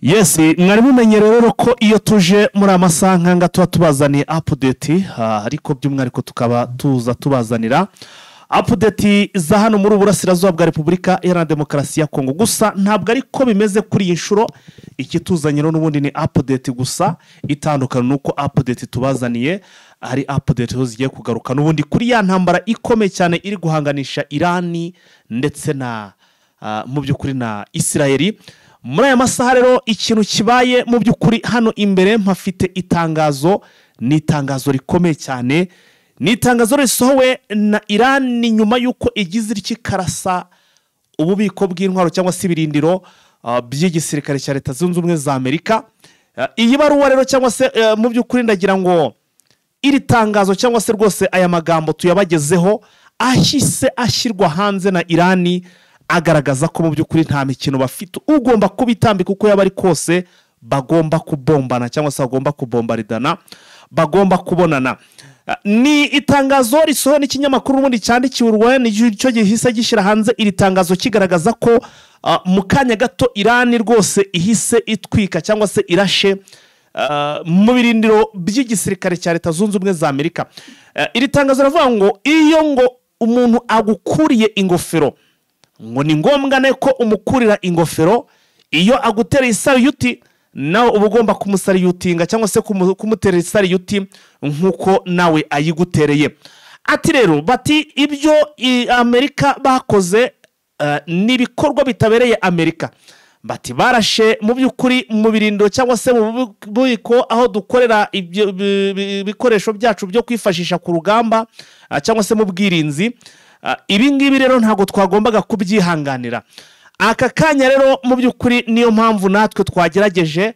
Yes, mwari mumenyereye rero ko iyo tuje muri amasaha nkanga tuba tubazaniye update, ariko by'umwihariko tukaba tuza tubazanira update za hano muri Uburasirazuba bwa Repubulika Iharanira Demokarasi ya Kongo. Gusa ntabwo ariko bimeze kuri iyi nshuro, ikituzanye rero n'ubundi ni update gusa, itandukana nuko update tubazaniye ari update zo zigiye kugaruka n'ubundi kuri ya ntambara ikomeye cyane iri guhanganisha Irani ndetse na mu by'ukuri na Israeli. Muri aya masaha rero ikintu kibaye mu by'ukuri hano imbere mpafite itangazo, ni itangazo rikomeye cyane, ni itangazo risohowe na Irani nyuma y'uko igize ikikarasa ububiko bw'intwaro cyangwa se ibirindiro by'igisirikare cya Leta Zunze Ubumwe za Amerika. Iyi baruwa rero cyangwa se mu by'ukuri ndagira ngo iri tangazo cyangwa se rwose aya magambo tuyabagezeho ahise ashyirwa hanze na Irani, agaragaza ko mu by'ukuri nta mikino bafite, ugomba kubitambika uko yaba ari kose bagomba kubombana cyangwa se bagomba kubombaridana, bagomba kubonana. Ni itangazo risohowe n'ikinyamakuru ubundi cyandikiwe Urwanda, nicyo gihise gishyira hanze iri tangazo kigaragaza ko mu kanya gato Irani rwose ihise itwika cyangwa se irashe mu birindiro by'igisirikare cya Leta Zunze Ubumwe za Amerika. Iri tangazo riravuga ngo iyo ngo umuntu agukuriye ingofero ngo ni ngombwa ne ko umukurira ingofero, iyo agutereye isariyuti nawe uba ugomba kumusariyutinga cyangwa se kumutera isariyuti nk'uko nawe ayigutereye. Ati rero bati ibyo Amerika bakoze ni ibikorwa bitabereye Amerika, bati barashe mu by'ukuri mu birindiro cyangwa se mu bubiko aho dukorera ibyo bikoresho byacu byo kwifashisha ku rugamba cyangwa se mu bwirinzi. Ibi ngibi rero ntabwo twagombaga kubyihanganira aka kanya. Rero mu by'ukuri niyo mpamvu natwe twagerageje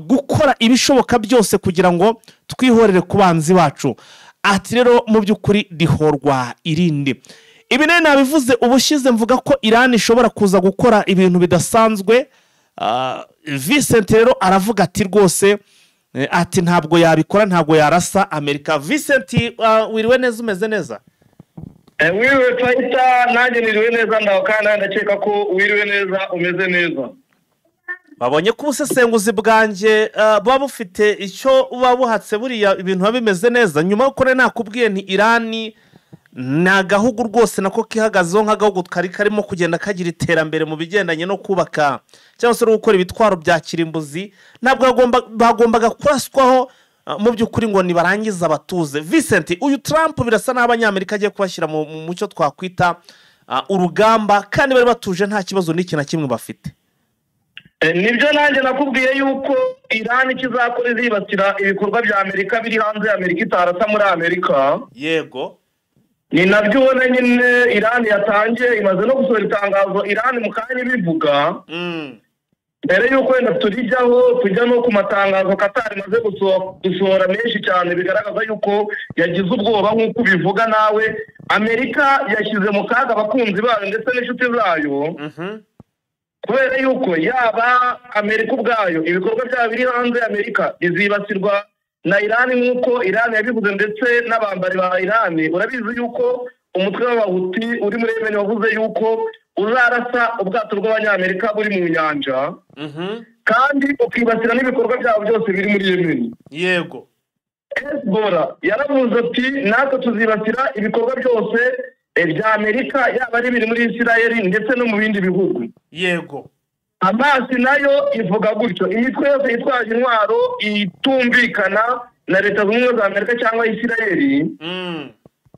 gukora ibishoboka byose kugira ngo twihorere ku banzi bacu. Ati rero mu by'ukuri rihorwa irindi. Ibi nari nabivuze ubushize mvuga ko Iran ishobora kuza gukora ibintu bidasanzwe. Vincent rero aravuga ati rwose ati ntabwo yabikora, ntabwo yarasa Amerika. Vincent, wiriwe neza, umeze neza? Wiriwe Fayita, nanjye niriwe neza ndaho, kandi ndakeka ko wiriwe neza umeze neza. Babonye ko ubusesenguzi bwanjye buba bufite icyo buba buhatse, buriya ibintu biba bimeze neza. Nyuma y'uko nari nakubwiye nti Irani ni agahugu rwose nako kihagazeho nk'agahugu kari karimo kugenda kagira iterambere mu bigendanye no kubaka cyangwa se no gukora ibitwaro bya kirimbuzi, ntabwo bagombaga kuraswaho mu by'ukuri ngo nibarangize abatuze. Vincent, uyu Trump birasa n'aho Abanyamerika agiye kubashyira mu mucyo twakwita urugamba, kandi bari batuje nta kibazo n'iki na kimwe bafite. Nibyo nanjye nakubwiye yuko Irani ikizakora izibasira ibikorwa bya Amerika biri hanze ya Amerika itarasa muri Amerika. Yego. Ni nabyo ubona nyine Irani yatangiye, imaze no gusohora itangazo Irani mu kanya ibivuga. Mbere y'uko wenda turijyaho tujya no ku matangazo Qatar imaze gusohora menshi cyane bigaragaza yuko yagize ubwoba nk'uko ubivuga nawe. Amerika yashyize mu kaga abakunzi bayo ndetse n'inshuti zayo, kubera yuko yaba Amerika ubwayo ibikorwa byabo biri hanze ya Amerika bizibasirwa na Irani nk'uko Irani yabivuze ndetse n'abambari ba Irani. Urabizi yuko umutwe w'Abahuti uri muri Yemen wavuze yuko uzarasa ubwato bw'Abanyamerika buri mu nyanja, kandi ukibasira n'ibikorwa byabo byose biri muri Yemen. Yego. Hezbollah yaravuze ati natwe tuzibasira ibikorwa byose bya Amerika yaba ari biri muri Israel ndetse no mu bindi bihugu. Yego. Hamas nayo ivuga gutyo. Imitwe yose yitwaje intwaro itumvikana na Leta Zunze Ubumwe za Amerika cyangwa Israel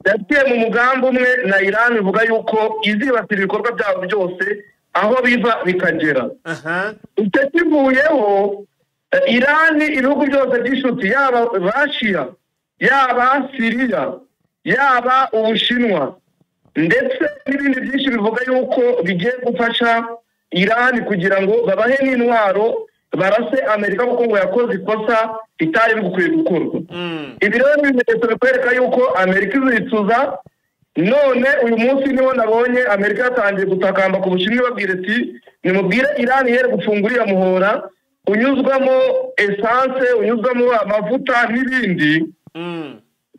yaciye mu mugambi umwe na Iran, ivuga yuko izibasira ibikorwa byabo byose aho biva bikagera. Icyo kivuyeho, Iran ibihugu byose by'inshuti yaba Russia, yaba Syria, yaba Ubushinwa ndetse n'ibindi byinshi bivuga yuko bigiye gufasha Iran kugira ngo babahe n'intwaro barase Amerika kuko ngo yakoze ikosa ritari bikwiye gukorwa. Ibi rero ni ibimenyetso bikwereka yuko Amerika izicuza. None uyu munsi niho nabonye Amerika yatangiye gutakamba ku Bushinwa babwira ati nimubwire Iran yere gufungurira muhora unyuzwamo essence, unyuzwamo amavuta n'ibindi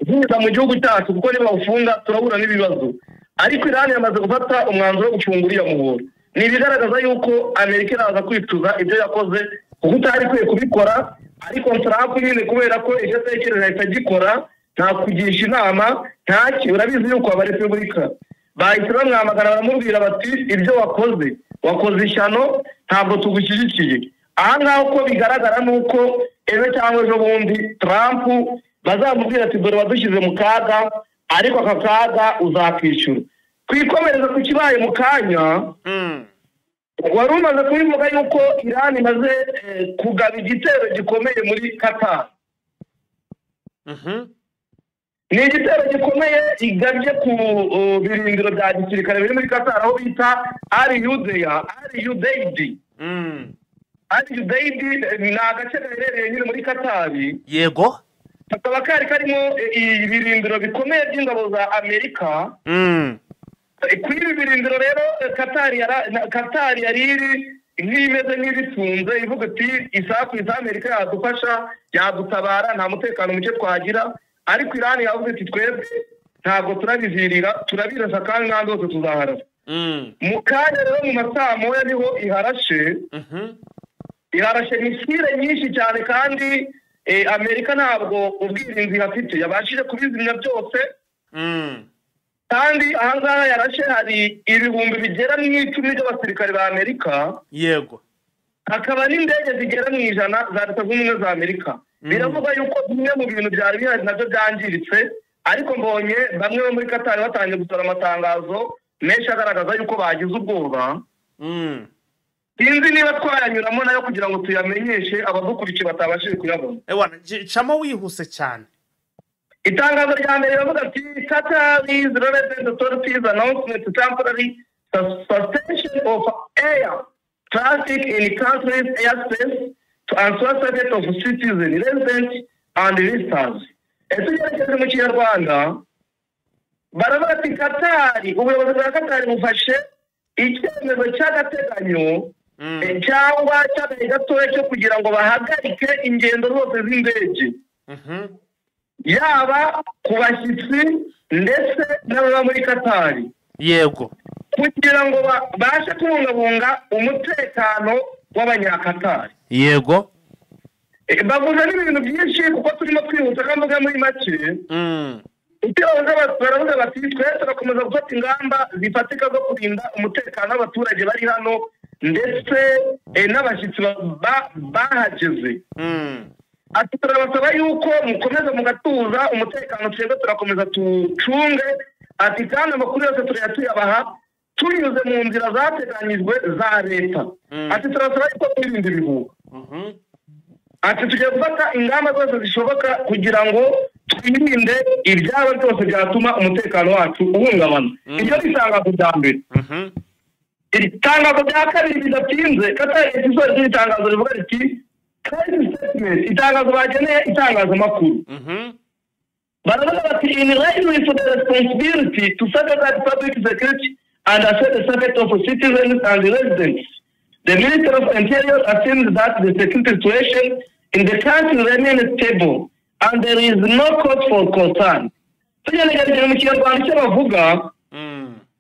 biza mu gihugu cyacu, kuko nibawufunga turabura n'ibibazo. Ariko Iran yamaze gufata umwanzuro wo gufungurira muhora. Ni ibigaragaza yuko Amerika iraza kwicuza ibyo yakoze Kuko utari kwiye kubikora. Ariko Trump nyine, kubera ko icyo atekereza ahita agikora, nta kugisha inama, ntaki. Urabizi yuko Abarepubulika bahise bamwamagana, baramubwira bati: "Ibyo wakoze, wakoze ishyano, ntabwo tugushyigikiye." Aha ngaha uko bigaragara ni uko ejo cyangwa ejo bundi Trump bazamubwira ati: "Dore wadushyize mu kaga, ariko aka kaga uzakishyura." Twikomereza ku kibaye mu kanya. Wari umaze kubivuga yuko Iran imaze kugaba igitero gikomeye muri Qatar. Ni igitero gikomeye igabye ku birindiro bya gisirikare biri muri Qatar, aho bita Al Udeya, Al Udeid. Al Udeid ni agace gaherereye nyine muri Qatar. Kakaba kari karimo ibirindiro bikomeye by'ingabo za Amerika. Kuri ibi birindiro rero, Qatar yari iri nk'imeze nk'ibifunze, ivuga iti: "Isaha ku isaha Amerika yadufasha, yadutabara, nta mutekano muke twagira." Ariko Irani yavuze iti: "Twebwe ntabwo turabizirira, turabirasa kandi n'ahandi hose tuzaharasa." Mu kanya rero, mu masaa 1 niho iharashe. Iharashe missile nyinshi cyane, kandi Amerika ntabwo ubwirinzi ihafite, yabashije kubizimya byose. Kandi ahangaha yarashe hari ibihumbi bigera mu 10 by'abasirikare ba Amerika, hakaba n'indege zigera mu 100 za Leta Zunze Ubumwe za Amerika. Biravuga yuko bimwe mu bintu byari bihari nabyo byangiritse. Ariko mbonye bamwe bo muri Katari batangiye gusohora amatangazo menshi agaragaza yuko bagize ubwoba. Sinzi niba twayanyuramo nayo kugira ngo tuyamenyeshe abadukurikiye batabashije kuyabona. Ewana, camo wihuse cyane. Itangazo rya mbere riravuga ati: "Qatar's relevant authorities announcement temporary suspension of air traffic in country's airspace to ensure safety of citizens, residents and visitors." Tugerekeje mu Kinyarwanda, baravuga ati: Katari, ubuyobozi bwa Katari bufashe icyemezo cy'agateganyo cyangwa cy'agahe gatoya cyo kugira ngo bahagarike ingendo zose z'indege, yaba ku bashyitsi ndetse n'ababa muri Katari, kugira ngo babashe kubungabunga umutekano w'Abanyakatari. Bavuze n'ibintu byinshi, kuko turimo twihuta kandi mvuga muri make. Icyo bavuga, baravuga bati: "Twe turakomeza gufata ingamba zifatika zo kurinda umutekano w'abaturage bari hano ndetse n'abashyitsi bahageze." Ati: "Turabasaba yuko mukomeza mugatuza umutekano, twebwe turakomeza tuwucunge." Ati: "Kandi amakuru yose turajya tuyabaha tunyuze mu nzira zateganyijwe za leta." Ati: "Turasaba yuko twirinda ibihuha." Ati: "Tugiye gufata ingamba zose zishoboka kugira ngo twirinde ibyaba byose byatuma umutekano wacu uhungabana." Iryo ni itangazo rya mbere. Iri tangazo rya kabiri, bidatinze, Katari isoje iri tangazo rivuga riti, press statement, itangazo bageneye itangazamakuru, baravuga bati: "In line with the responsibility to safeguard public security and assure the safety of citizens and residents, the Minister of Interior assumes that the security situation in the country remains stable and there is no cause for concern." Tugenekereje mu Kinyarwanda icyo bavuga,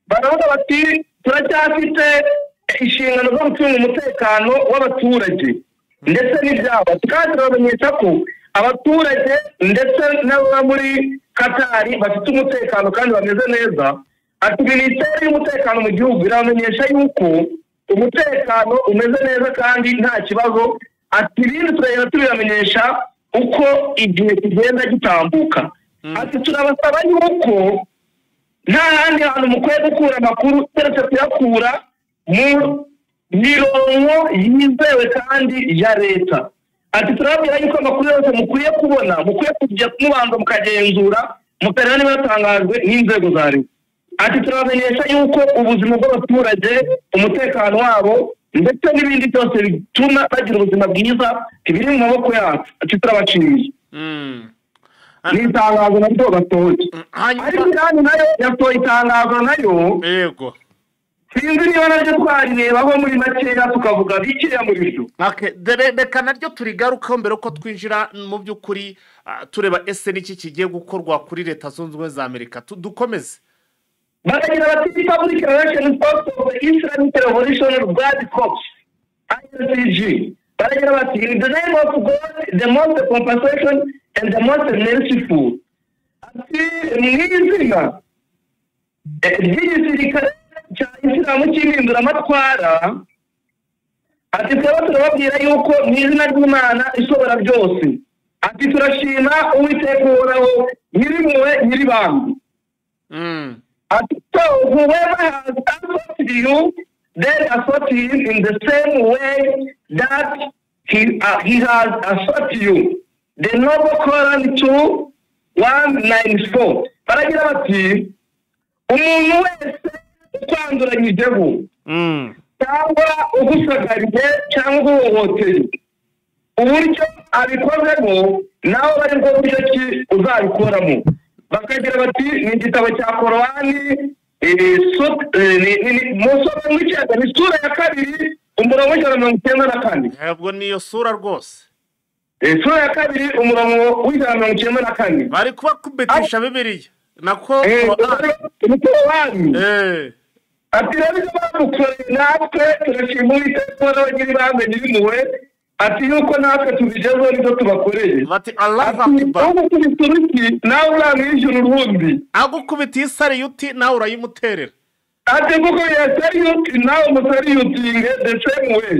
baravuga bati: "Turacyafite inshingano zo gucunga umutekano w'abaturage ndetse n'ibyabo, kandi turabamenyesha ko abaturage ndetse n'ababa muri Katari bafite umutekano kandi bameze neza." Ati: "Minisiteri y'Umutekano mu gihugu irabamenyesha yuko umutekano umeze neza kandi nta kibazo." Ati: "Ibindi turagenda tubibamenyesha uko igihe kigenda gitambuka." Ati: "Turabasaba yuko nta handi hantu mukwiye gukura amakuru keretse kuyakura mu mirongo yizewe kandi ya leta." Ati: "Turababwira yuko amakuru yose mukwiye kubona, mukwiye kujya mubanza mukagenzura, mukareba niba yatangajwe n'inzego za leta." Ati: "Turabamenyesha yuko ubuzima bw'abaturage, umutekano wabo ndetse n'ibindi byose bituma bagira ubuzima bwiza biri mu maboko yacu." Ati: "Turabashimiye." Ni itangazo naryo basohoye. Hanyuma Ariko Irani nayo yasohoye itangazo nayo. Sinzi niba naryo twarirebaho muri makeya, tukavuga bikeya muri byo. Okay, dore reka naryo turigarukaho mbere yuko twinjira mu by'ukuri, tureba ese n'iki kigiye gukorwa kuri Leta Zunze Ubumwe za Amerika. Dukomeze. Bakagira bati: "Public Relations of the Islamic Revolutionary Guard Corps, IRGC, Baragira bati: "In the name of God, the most compassion and the most merciful." Ati mu izina ry'igisirikare cya Isilamu cy'impinduramatwara, ati twaba turababwira yuko mu izina ry'Imana ishobora byose, ati turashima Uwiteka Uhoraho, Nyirimpuhwe, Nyiribambe. Ati so whoever has assaulted you, then assault him in the same way that he has assaulted you. The Noble Quran 2 194. Baragira bati umuntu wese ukwanduranyijeho cyangwa ugusagariye cyangwa uguhohoteye, uburyo abikozemo nawe bari bwo buryo ki uzabikoramo. Bakagira bati ni igitabo cya Korowani, mu w'icyenda, ni sura ya kabiri, umurongo w'194. Ntabwo niyo sura rwose. Sura ya kabiri, umurongo w'194. Bari kubakubitisha Bibiliya nako. Ni Korowani. Ati rero ibyo badukoreye natwe turashima Uwiteka Uhoraho, Nyiribambe, Nyirimpuhwe, ati yuko natwe tubigezeho nibyo tubakoreye. Bati Allahu Ati Akbar. ugukubita uruti nawe uramwishyura urundi. Agukubitiye isariyuti nawe urayimuterera. Ati kuko yasariyuti nawe umusariyutinge the same way.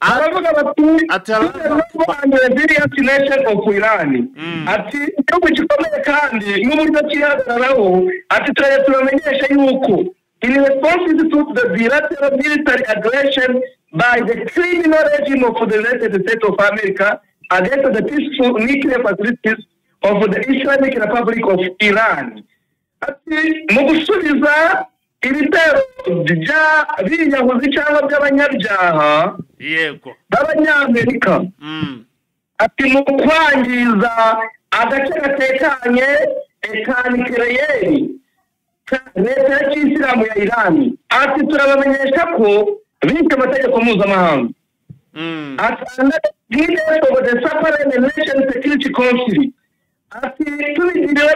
Baravuga bati Ati Allahu Akbar. And resilient nation of Iran. Ati igihugu gikomeye kandi n'uburyo cyihagararaho. Ati turajya turamenyesha yuko in response to the bilateral military aggression by the criminal regime of the United States of America against the peaceful nuclear facilities of the Islamic Republic of Iran. Ati mu gusubiza ibitero bya biyahuzi cyangwa by'abanyabyaha b'Abanyamerika, ati mu kwangiza agace gatekanye ka nikeleyeri ka leta ya kisilamu ya Irani, ati turabamenyesha ko bishe amategeko mpuzamahanga. Ati under the leaders of the Sovereign Nation Security Council, ati tubigiriwe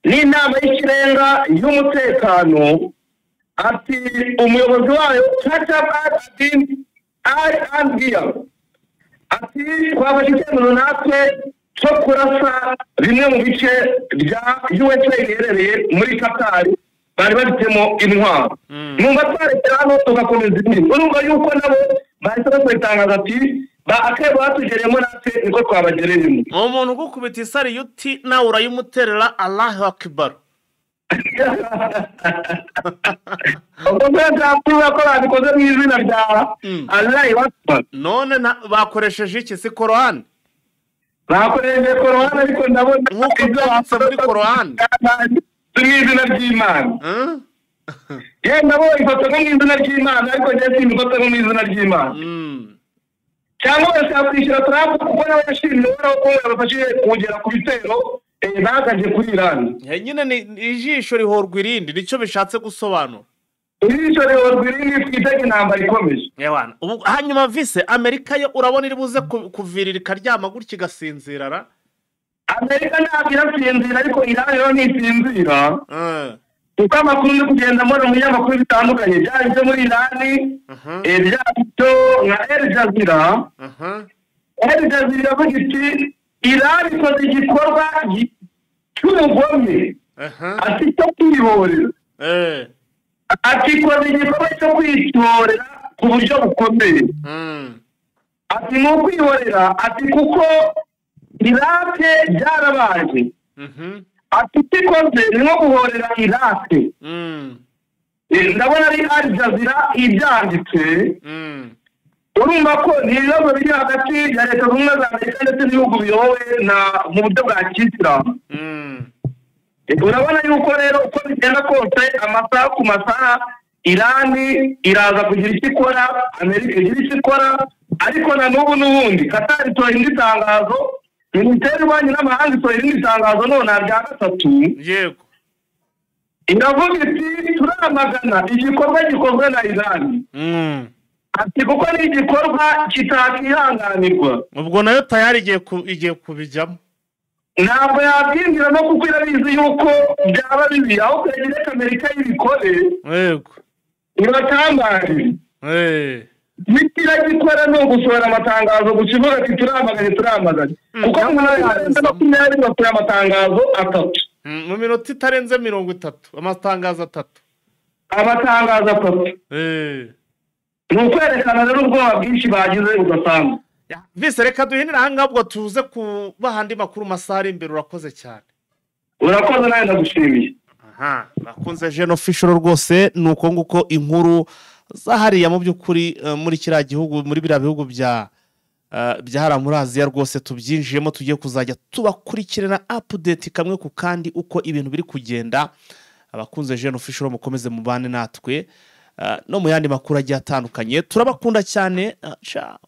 n'inama y'ikirenga y'umutekano, ati umuyobozi wayo Khatam al-Adin al-Anbiya, ati twafashe icyemezo natwe cyo kurasa bimwe mu bice bya USA biherereye muri Qatar bari bafitemo intwaro. Numva twarekera hano tugakomeza ibindi. Urumva yuko nabo bahise basohora itangazo ati ba akebo batugereyemo natwe niko twabagereyemo. Umuntu ugukubita isariyuti nawe urayimuterera, Allahu Akbar. Ubwo ntabwo ko babikoze mu izina rya Allah Akbar. None bakoresheje iki? Si Korowani? Bakoresheje Korowani, ariko ndabona Nk'uko ibyo byanditse muri Korowani. Si mu izina ry'Imana. Yenda bo ifata nko mu izina ry'Imana, ariko njye simbifata nko mu izina ry'Imana. Cyangwa bashaka kwishyura Trump kuko nawe yashimye Uhoraho ko yabafashije kugera ku bitero bagabye kuri Irani. Nyine ni ijisho rihorwa irindi, nicyo bishatse gusobanura. Ijisho rihorwa irindi, twitege intambara ikomeje. Yewana. Ubu hanyuma vise Amerika yo urabona iri buze kuvirira ikaryama gutya igasinzira ra? Amerika ntabwo irasinzira, ariko Irani yo ntisinzira, kuko amakuru ndi kugenda mbona mu binyamakuru bitandukanye, byaba ibyo muri Irani, byaba ibyo nka El Jazeera. El Jazeera iravuga iti Irani ikoze igikorwa cy'ubugome, ati cyo kwihorera. Ati ikoze igikorwa cyo kwihorera ku buryo bukomeye. Ati ni ukwihorera, ati kuko Irake byarabaye. Ati icyo ikoze ni nko guhorera Irake. Ndabona ari Al Jazeera ibyanditse. Urumva ko ni ibibazo biri hagati ya Leta Zunze Ubumwe za Amerika ndetse n'ibihugu biyobowe na mu buryo bwa kisilamu. Urabona yuko rero uko bigenda kose, amasaha ku masaha, Irani iraza kugira icyo ikora, Amerika igira icyo ikora. Ariko na n'ubu n'ubundi Qatar isohora irindi tangazo, Minisiteri y'Ububanyi n'Amahanga isohora irindi tangazo none rya gatatu. Iravuga iti turamagana igikorwa gikozwe na Irani, ati kuko ni igikorwa kitakihanganirwa. Ubwo nayo tayari igiye kubijyamo. Ntabwo yabyinjiramo kuko irabizi yuko byaba bibi, aho kugira Amerika y'ibikore ibatangare. Ntikiragikora, ni ugusohora amatangazo gusa ivuga ati turamaganye, turamaganye, kuko mu minota itarenze 20 basohoye amatangazo atatu. Mu minota itarenze 30 amatangazo atatu. Amatangazo atatu. Ni ukwerekana rero ubwoba bwinshi bagize budasanzwe. Vise, reka duhinire aha ngaha, ubwo tuze kubaha andi makuru masaha ari imbere. Urakoze cyane. Urakoze nawe, ndagushimiye. Aha bakunze Jeno Official rwose, ni uko nguko inkuru zahariya mu by'ukuri muri kiriya gihugu, muri biriya bihugu bya hariya muri Aziya rwose tubyinjiyemo, tugiye kuzajya tubakurikirana update kamwe ku kandi uko ibintu biri kugenda. Abakunze Jeno Official, mukomeze mubane natwe no mu yandi makuru agiye atandukanye. Turabakunda cyane, ciao.